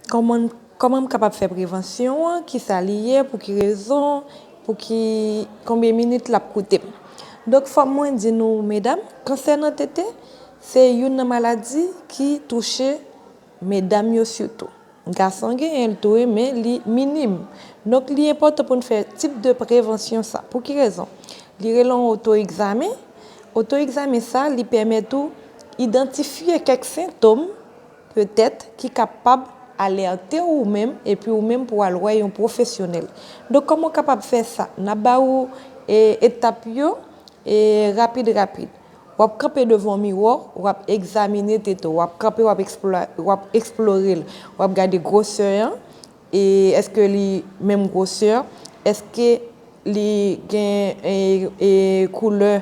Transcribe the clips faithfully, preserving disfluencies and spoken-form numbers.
Kòman, kòman m kapab fè prevansyon an? Kisa li ye? Pou ki rezon? Pou ki, konbyen minit l ap koute m? Donk, fòk mwen di nou, medam, kansè nan tete, se youn nan maladi ki touche medam yo sitou. Gason genyen l tou, wi, men li minim. Donk, li enpòtan pou n fè tip de prevansyon sa. Pou ki rezon? Li rele yon oto egzamen. Oto egzamen sa, li pèmèt ou idantifye kèk sentòm, petèt, ki kapab alète ou menm, epi ou menm pou al wè yon pwofesyonèl. Donk, kòman w kapab fè sa? N ap ba ou e, etap yo e, rapid, rapid. W ap kanpe devan yon miwa, w ap egzamine tete w. W ap kanpe, w ap eksplwa-, w ap eksplore l. W ap gade gwosè an, e èske li menm gwosè? Èske li gen e, e, koulè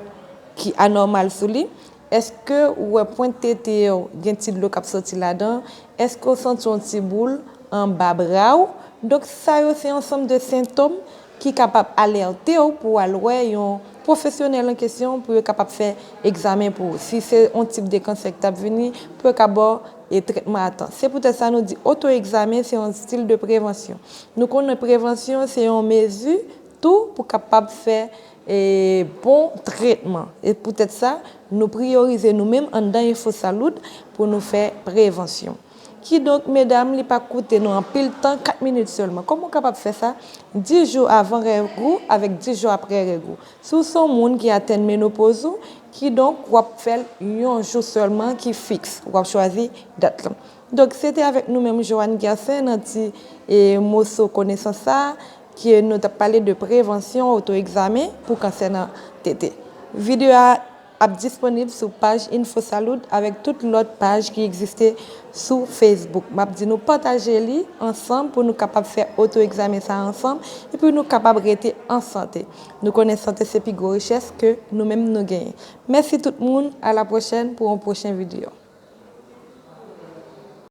ki anòmal sou li? Èske ou wè pwent tete w gen ti dlo k ap soti ladan? Èske w santi yon ti boul anba bra w? Donk, sa yo se ansanm de sentòm ki kapab alète w pou w al wè yon pwofesyonèl an kesyon pou yo kapab fè egzamen pou ou. Si se yon tip de kansè ki t ap vini, pou yo ka ba w e tretman a tan. Se poutèt sa nou di oto egzamen se yon stil de prevansyon. Nou konnen prevansyon se yon mezi tou pou kapab fè e, bon tretman. E poutèt sa, nou priyorize nou menm anndan Enfo Saloud pou nou fè prevansyon. Kidonk, medam, li pa koute nou anpil tan, kat minit sèlman. Kòman w kapab fè sa? Dis jou avan règ ou avèk dis jou aprè règ ou. Si w se yon moun ki atenn menopoz ou, kidonk, w ap fè l yon jou sèlman ki fiks. W ap chwazi dat lan. Donk, se te avèk nou menm, Joanne Gersaint, nan ti e, moso konesans sa a, ke nou t ap pale de prevansyon oto egzamen pou kansè nan tete. Videyo a ap disponib sou paj Enfo Saloud avèk tout lòt paj ki egziste sou Facebook. M ap di nou pataje li ansanm pou nou kapab fè oto egzamen sa a ansanm epi nou kapab rete an sante. Nou konnen sante se pi gwo richès ke nou menm nou genyen. Mèsi tout moun, a la pwochèn pou yon pwochen videyo.